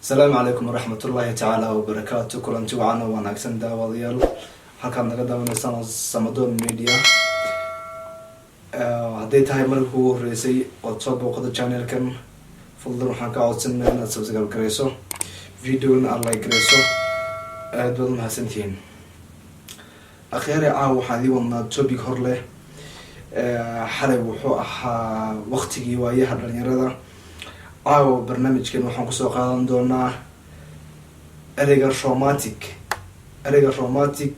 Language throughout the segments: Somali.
Asalaamu calaykum waraxmatullaahi tacaala wabarakaatu. Kulanti wacan oo wanaagsan, daawadayaal. Halkaad naga daawanaysaan oo Samadoon Media. Hadday tahay markii kugu horeysay ood soo booqdo channelkan, fadlan waxaan ka codsanaa inaad subscribe gareyso, videona aad like gareyso. Aad baad umahadsantihiin, akhyaare. Caawa waxaan idii wadnaa topic hor leh. Xalay wuxuu ahaa waqtigii waayaha dhalinyarada. Caawa barnaamijkan waxaan kusoo qaadan doonaa ereyga romantic. Ereyga romantic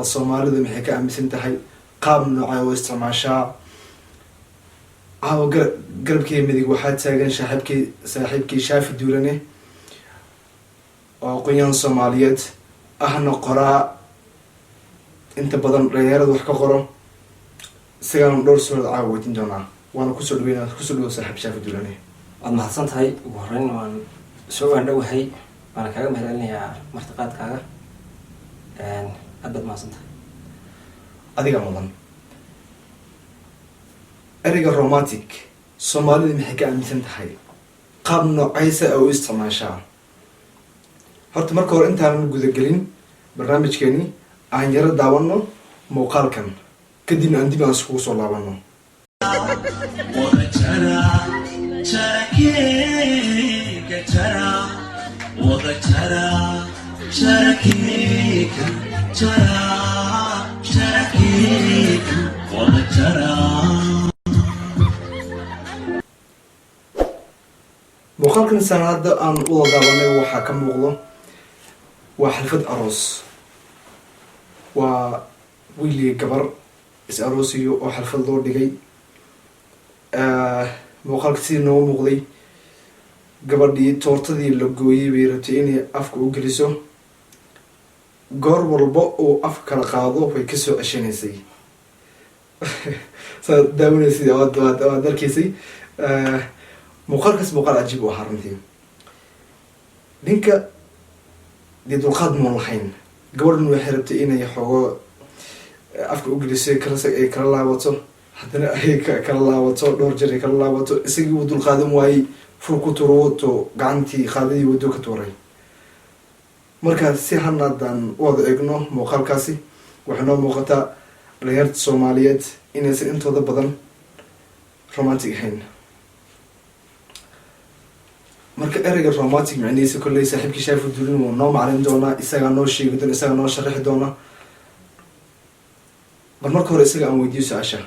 Soomaalidu maxay ka aaminsan tahay? Qaab noocay u isticmaashaa? Caawa garabkii midig waxaa taagan saaxiibkii Shaafi Duulane oo aqoonyahan Soomaaliyeed ahna, qoraa inta badan dhalinyarada wax ka qoro. Isagaana dhowr su'aalood caawa weydiin doonaa, waana kusoo dhaweyna. Kusoo dhawow, saaxiib Shaafi Duulane. Waad mahadsan tahay. Ugu horeyn waan soo waandhowahay, waana kaaga mahadcelinayaa martiqaadkaaga. Aad baad mahadsan tahay. Adiga mudan. Ereyga romantic Soomaalida maxay ka aaminsan tahay? Qaab noocaysa ay u isticmaashaa? Horta marka hore, intaanan gudagelin barnaamijkeeni, aan yaro daawano muuqaalkan, kadibna aan dib aan iskugu soo laabano. Wada jara jarakeega jara, wada jara jarakeega jara, jarakeega wada jara. Muuqaalkan sanada aan wada daawanay waxaa ka muuqdo waa xalfad aroos, waa wiil iyo gabar is aroosiyo oo xalfad loo dhigay. Muuqaalka sidii noogu muuqday, gabadhii toortadii la gooyey bay rabtay inay afka u geliso. Goor walba uu afka kala qaado, way kasoo ceshanaysay. Saad daawanaysay, waad arkaysay. Muuqaalkaas muuqaal cajiib u ahaa runtii. Ninka dee dulqaad muun lahayn. Gabadhan waxay rabtay inay xoogo afka u geliso, ay kala laabato, haddana ay kala laabato, dhowr jeer ay kala laabato. Isagii wuu dulqaadan waayey, fur ku turuto, gacantii qaadadii waddo ka tuuray. Marka si haddaan u wada eegno muuqaalkaasi, waxay noo muuqataa dhalinyarta Soomaaliyeed inaysan intooda badan romantic ahayn. Marka ereyga romantic micnihiisa, kolley saaxiibkii Shaafi Dulin wuu noo maclin doonaa, isagaa noo sheegi doona, isagaa noo sharaxi doona. Bal marka hore isaga aan weydiiyo su-aasha,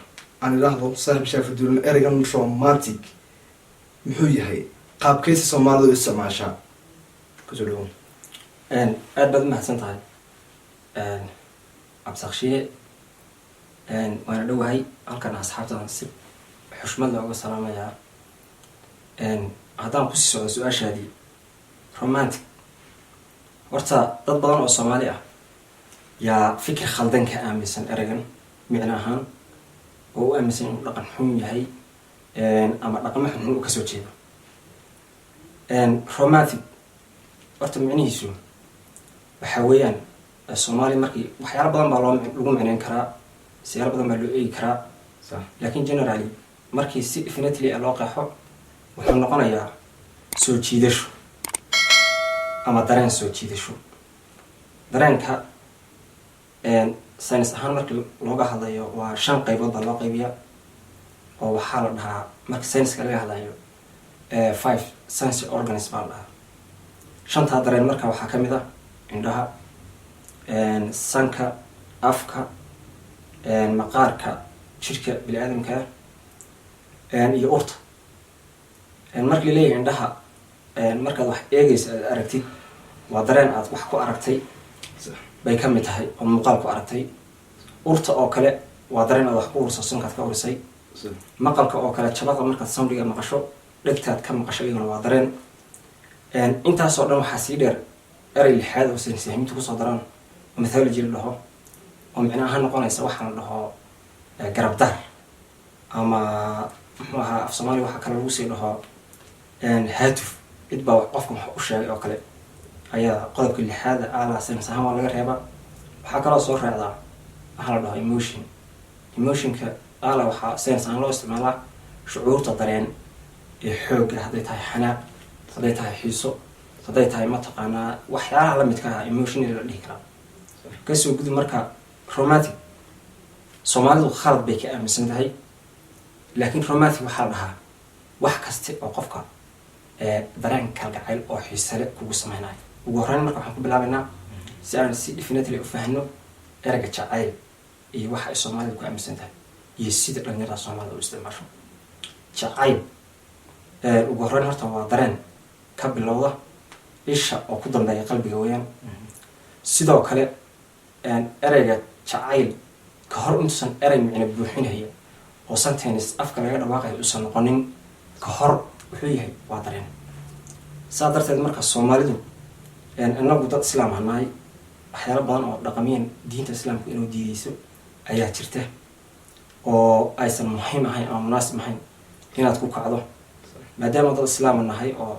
aan idhaahdo: saaxiib Shaafi Dulin, ereygan romantic muxuu yahay? Qaabkaysa Soomaalida u isticmaashaa? Kusoo dhawo. Aad baad umahadsan tahay, Cabsaqshiye. Waana dhowahay. Halkan asxaabtaan si xushmad leh uga salaamayaa. Haddaan kusii socdo su-aashaadii, romantic horta dad badan oo Soomaali ah yaa fikir khaldan ka aaminsan ereygan micno ahaan, oo u aaminsan inuu dhaqan xun yahay ama dhaqamo xunxun uu kasoo jeedo. Romantic horta micnihiisu waxaa weeyaan, Soomaaliya markii waxyaalo badan baa loo lagu micneyn karaa, siyaalo badan baa loo eegi karaa, laakiin generally markii si definitely loo qeexo, wuxuu noqonayaa soo jiidasho ama dareen soo jiidasho. Dareenka saynis ahaan markii looga hadlayo, waa shan qaybood baa loo qaybiyaa, oo waxaa la dhahaa, marka sayniska laga hadlayo, five sense organs baa la dhahaa. Shantaa dareen marka waxaa ka mid ah indhaha, sanka, afka, maqaarka jirka bini-aadamka iyo urta. Marka la leeyahay indhaha, markaad wax eegaysa, aad aragtid, waa dareen aad wax ku aragtay bay ka mid tahay, oo muuqaal ku aragtay. Urta oo kale waa dareen aad wax ku urso, sankaad ka urisay. Maqalka oo kale, jabada markaad soundiga maqasho, dhegtaad ka maqasho, iyaguna waa dareen. Intaasoo dhan waxaa sii dheer erey lixaad oo saynisyahimintu kusoo daraan, oo mythology la dhaho, oo micno ahaan noqonaysa waxaa la dhaho garabdar ama muxuu ahaa af Soomaaliya waxaa kale lagu sii dhaho haatuf, cid baa qofkan wax u sheegay oo kale, ayaa qodobka lixaada ala saynis ahaan waa laga reebaa. Waxaa kaloo soo raacdaa waxaa la dhaho emotion. Emotionka ala waxaa saynis ahaan loo isticmaalaa shucuurta dareen ee xoogga, hadday tahay xanaaq, hadday tahay xiiso. Hadday tahay, mataqaanaa, waxyaalaha lamidka ah, emotionally la dhihi karaa. Kasoo gudub. Marka romantic Soomaalidu khalad bay ka aaminsan tahay, laakiin romantic waxaa la dhahaa wax kaste oo qofka dareen kalgacayl oo xiisale kugu sameynayo. Ugu horreyn marka waxaan ku bilaabaynaa, si aan si definitely u fahno ereyga jacayl iyo waxa ay Soomaalidu ku aaminsan tahay iyo sida dhalinyarada Soomaalida u isticmaasho jacayl. Ugu horreyn horta waa dareen ka bilowda isha oo ku dambeeya qalbiga weeyaan. Sidoo kale ereyga jacayl ka hor intuusan erey micno buuxinaya oo sentence afka laga dhawaaqayo uusan noqonin, ka hor wuxuu yahay waa dareen. Saa darteed marka Soomaalidu, inagu dad Islaam ah nahay, waxyaalo badan oo dhaqamiyan diinta Islaamku inuu diideyso ayaa jirta oo aysan muhiim ahayn ama munaasib ahayn inaad ku kacdo, maadaama dad Islaama nahay oo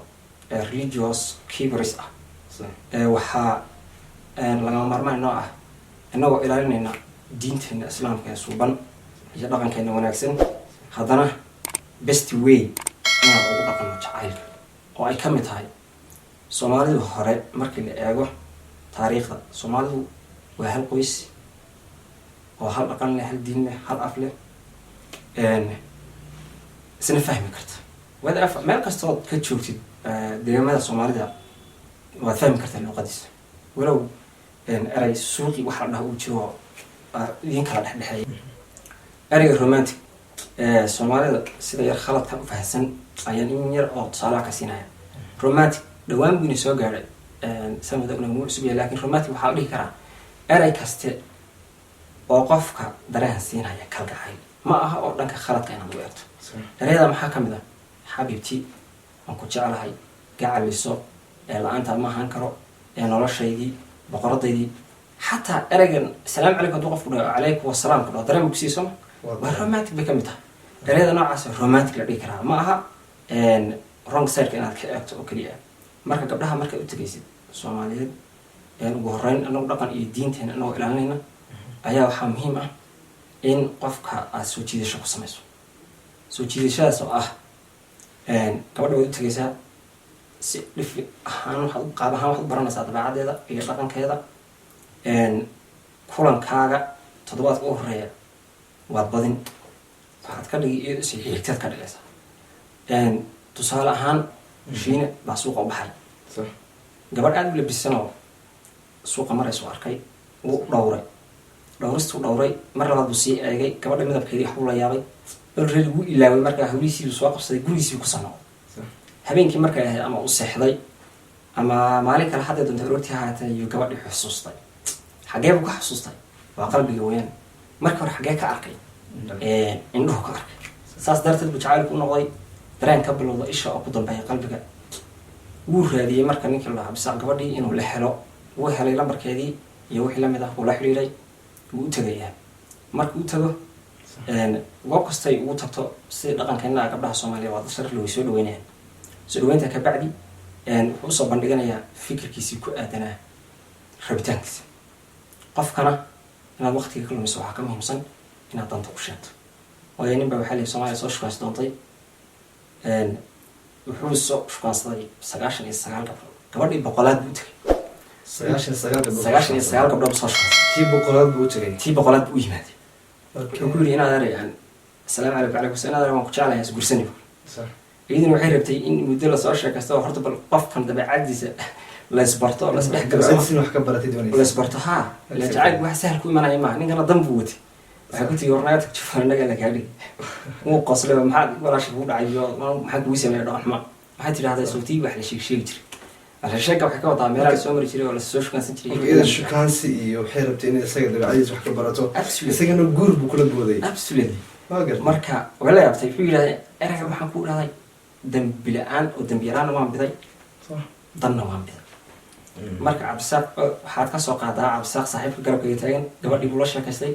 religious keepers ah. Waxaa lagama maarmaan noo ah, innagoo ilaalinayna diinteena Islaamka ee suuban iyo dhaqankeena wanaagsan, haddana best way inaan ugu dhaqanno jacaylka, oo ay ka mid tahay Soomaalidu hore markii la eego taariikhda, Soomaalidu waa hal qoys oo hal dhaqan leh, hal diin leh, hal af leh, isna fahmi karta. Whether meel kastood ka joogtid deegaamada Soomaalida, waad fahmi kartaa luuqadiisa, walow erey suuqi waxa la dhaha uu jiro oo idin kala dhexdhexeeya. Ereyga romantic Soomaalida sida yar khaladka u fahamsan ayaan in yar oo tusaalaha ka siinaya. Romantic dhawaan buu ina soo gaadhay, sanad ogna wuu cusub yahay, lakin romantic waxaa la dhihi karaa erey kaste oo qofka dareen siinaya kalgacayl. Ma aha oo dhanka khaladka inaad u eegto. Ereyada maxaa ka mid ah? Xabiibti, waan ku jeclahay, gacaliso, ee la-aanta ma ahaan karo, ee noloshaydii, boqoradaydii. Xataa ereygan "asalaamu calaykum" hadduu qofku dhaho, "calaykum wasalaam" ku dhaho, dareen buu kusiiya, sooma? Waa romantic bay ka mid tahay. Ereyada noocaas romantic la dhihi karaa. Ma aha wrong sideka inaad ka eegto oo keliya. Marka gabdhaha markaad u tegaysid Soomaaliyeed, ugu horeyn anagu dhaqan iyo diinteena anagoo ilaalinayna, ayaa waxaa muhiim ah in qofka aad soo jiidasho ku samayso. Soo jiidashadaas oo ah, gabadha waad u tegaysaa, si dhifi ahaan waxaad qaab ahaan waxaad u baranaysaa dabeecaddeeda iyo dhaqankeeda. Kulankaaga toddobaadka u horeeya waad badin, waxaad ka dhigi iyado is xigtaad ka dhigaysaa. Tusaale ahaan, Shiine baa suuqa u baxay. Gabadh aada u labisan oo suuqa maraysu arkay. Wuu dhowray, dhowristuu dhowray, mar labaad buu sii eegay gabadha midabkeedii, waxbuu la yaabay. Already wuu ilaaway. Markaa hawlihiisiibuu soo qabsaday, gurigiisiibuu kusoo noqday. Habeenkii markay ahayd ama u seexday ama maalin kale hadday doonta aroortii ahaatee, ayuu gabadhii xusuustay. Xagee buu ka xusuustay? Waa qalbiga weyaan. Markii hore xagee ka arkay? Indhuhu ka arkay. Saas darteed buu jacaylku u noqday dareen ka bilowda isha oo ku dambeeya qalbiga. Wuu raadiyey marka ninkii la dhahaa Bisaaq gabadhii inuu la helo. Wuu helay lambarkeedii iyo wixii lamid ah, wuu la xidhiiray, wuu u tegayaa. Marka u tago, goob kastay ugu tagto, sida dhaqankeena gabdhaha Soomaaliya waa dad sharaf le, way soo dhaweynayaan. Soo dhaweynta kabacdi wuxuu usoo bandhiganayaa fikirkiisii ku aadanaa rabitaankiisa. Qofkana inaad waqtiga ka lumiso waxaa ka muhiimsan inaad danta u sheegto. Waayo, nin baa waxaa lihi Soomaaliya soo shukaansi doontay. Wuxuu soo shukaansaday 99 gabdhood. Gabadhii 100aad buu u tegay. 99 gabdhood? 99 gabdhood buu soo shukaansaday. Tii 100aad buu u tegay. Tii 100aad buu u yimaaday. Wuxuu ku yidhi, "Inaad eray aan, asalaamu calaykum." "Calaykum salam." "Inaad eray, waan ku jeclahay, is gursani." Iyaduna waxay rabtay in muddo lasoo sheekaysto oo horta bal qofkan dabeecadiisa laysbarto oo laisdhex galo. Dabeecadiisina wax ka baratay doonaysa. Laysbarto, haa. Ila jacaylku wax sahal ku imanaya maaha. Ninkana dan buu watay. Waxay ku tigi, "Warnaga tag, jufan innaga la kaa dhigi." Wuu qoslay. "Maxaa walaasha kugu dhacay iyo maxaa kugu sameeyay dhaqan xuma?" Waxay tidhahdaa, "Sawtii wax la sheeg sheegi jiray." Sheega waxay ka wadaa meelaha lasoo mari jiray oo lasoo shukaansan jiray. Marka iyada shukaansi iyo waxay rabtay inay isaga dabeecadiisa wax ka barato. Absolutely. Isagana guur buu kula booday. Absolutely. Waa gartay. Marka way la yaabtay. Wuxuu yidhahday, "Erayga waxaan ku dhahday dambi la-aan oo dambi yaraanna waan biday, danna waan biday." Marka Cabdisaaq, waxaad ka soo qaadaa Cabdisaaq saaxiibka garabkayga taagan, gabadhii buu la sheekaystay.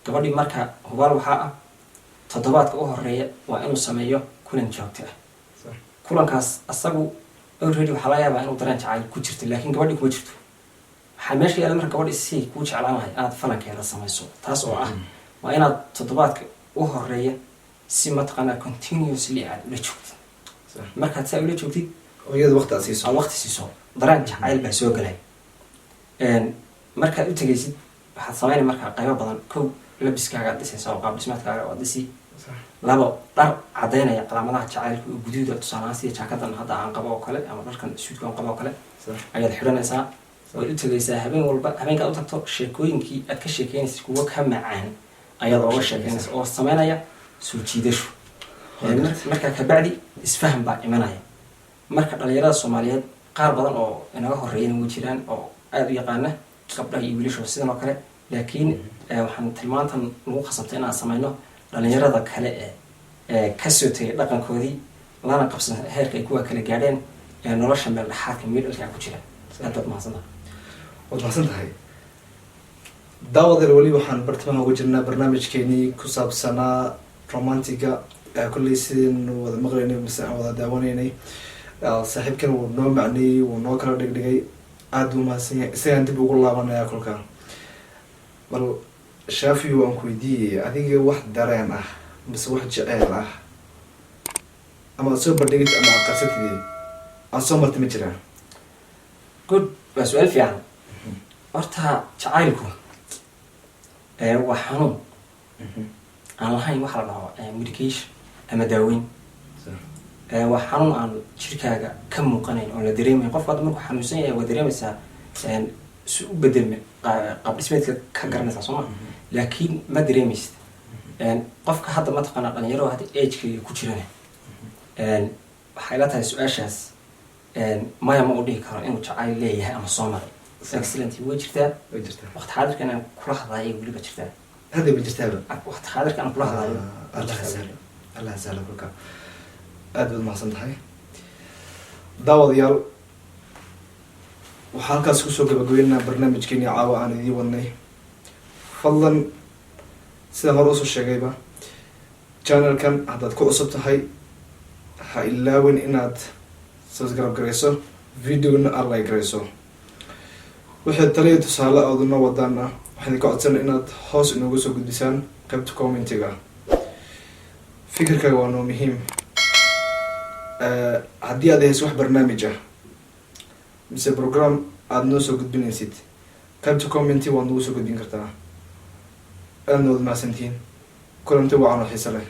Gabadhii marka hubaal waxaa ah toddobaadka u horeeya waa inuu sameeyo kulan joogto ah. Kulankaas asagu already waxaa laga yaabaa inuu dareen jacayl ku jirto, laakiin gabadhii kuma jirto. Waxaa meesha yaalla marka gabadhi si kuu jeclaan lahay inaad falankeeda samayso, taas oo ah waa inaad toddobaadka u horeeya si mataqaanaa continuously aad ula joogtid. Markaad saa ula joogtid Oo iyada waqti aad siiso. Aad waqti siiso, dareen jacayl baa soo galay. Markaad u tegaysid, waxaad sameynay markaa qaybo badan. Kow, labiskaaga aad dhisaysa oo qaab dhismeedkaaga waad dhisi. Labo, dhar caddaynaya calaamadaha jacaylka oo guduuda, tusaale ahaan sida jaakadan hadda aan qabo oo kale ama dharkan suudka aan qabo oo kale, ayaad xidhanaysaa. Waad u tegaysaa habeen walba. Habeenkaad u tagto, sheekooyinkii aad ka sheekeynaysa kuwo ka macaan ayaad ooga sheekeynaysa oo sameynaya soo jiidasho. Markaa kabacdi isfaham baa imanaya. Marka dhalinyarada Soomaaliyeed qaar badan oo inaga horeeyana way jiraan oo aada u yaqaana, gabdhaha iyo wiilasha sidan oo kale. Laakiin waxaan tilmaantan lagu khasabtay inaan sameyno dhalinyarada kale ee kasoo tegay dhaqankoodii, lana qabsan heerka ay kuwa kala gaadheen ee nolosha meel dhexaadka, middle-ka ku jira. Aad baad mahadsantaha. Waad mahadsan tahay, daawadeel. Weli waxaan bartamaha ugu jirnaa barnaamijkeenii ku saabsanaa romantiga. Kolley sidaynu wada maqlaynay mise aan wada daawanaynay, saaxiibkan wuu noo macneeyey, wuu noo kala dhigdhigay. Aada buu mahadsan yahay. Isagaan dib ugu laabanaya kolka. Bal Shaafiyo, waan ku weydiiyey, adiga wax dareen ah mise wax jeceel ah ama aad soo bandhigid ama aad qarsatid aad soo martay ma jiraan? Good, waa su-aal fiican. Horta jacaylku waa xanuun aan lahayn waxa la dhaho medication ama daaweyn. Waa xanuun aan jirkaaga ka muuqanayn oon la dareemayn. Qofku hadda markuu xanuunsan yahay, waa dareemaysaa si u bedelme, qaab dhismeedka ka garanaysaa, soo ma? Laakiin ma dareemaysid. Qofka hadda mataqaanaa dhalinyaro hadda agekayga ku jirana, waxay la tahay su-aashaas maya, ma u dhihi karo inuu jacayl leeyahay ama soo maray. Excellent, way jirtaa. Way jirtaa. Waqti xaadirkan aan kula hadlayo weliba jirtaa. Hadda ba jirtaaba? Waqti xaadirkan aan kula hadlayo way Allah jirtaa. Sahlo, Allah sahlo. Kolka aad baad mahadsan tahay, daawadayaal. Waxaa halkaas kusoo gabagabeynaa barnaamijkeenii caawa aan idiin wadnay. Fadlan, sidaan hore usoo sheegayba, channelkan haddaad ku cusub tahay, ha ilaawin inaad subscribe garayso, videona aad like garayso. Wixii taliya tusaale aad noo wadaana, waxaan idinka codsana inaad hoos inoogu soo gudbisaan qaybta commentiga. Fikirkaaga waa noo muhiim. Haddii aad hayso wax barnaamij ah mise program aada noo soo gudbinaysid, qaybta commenti waad nagu soo gudbin kartaa. Aadna waad mahadsantihiin. Kulanti wacan oo xiise leh.